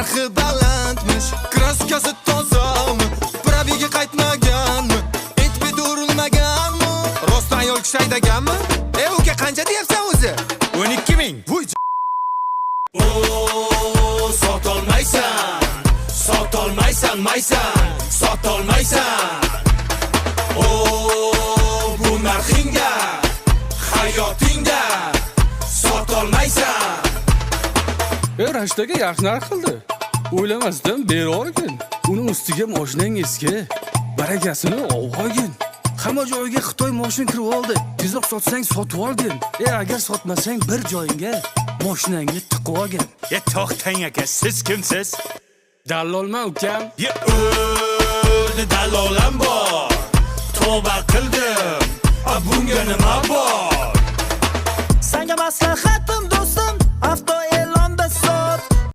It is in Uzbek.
Narxi balandmish, краска si tozami, пробег i qaytmaganmi, it bit urilmaganmi, rostdan ayol kishi haydaganmi? E, uka, qancha deyapsan o'zi? 12 ming. Vuy. O, sotolmaysan, sotolmaysan, maysan, sotolmaysan. O, bu narxingda, hayotingda sotolmaysan. E, Rashid aka yaxshi narx qildi. O'ylamasdan berorgin. Uni ustiga moshinang eski. Barakasini olgin. Hamma joyga Xitoy moshina kirib oldi. Tezroq sotsang, sotib olgin. E, agar sotmasang, bir joyingga moshinangni tiqib olgin. E, to'xtang aka, siz kimsiz? Dallolman, ukam. Ye, o'ldi, dalolam bor. Tavba qildim. A, bunga nima bor? Sanga maslahatim, do'stim, avto.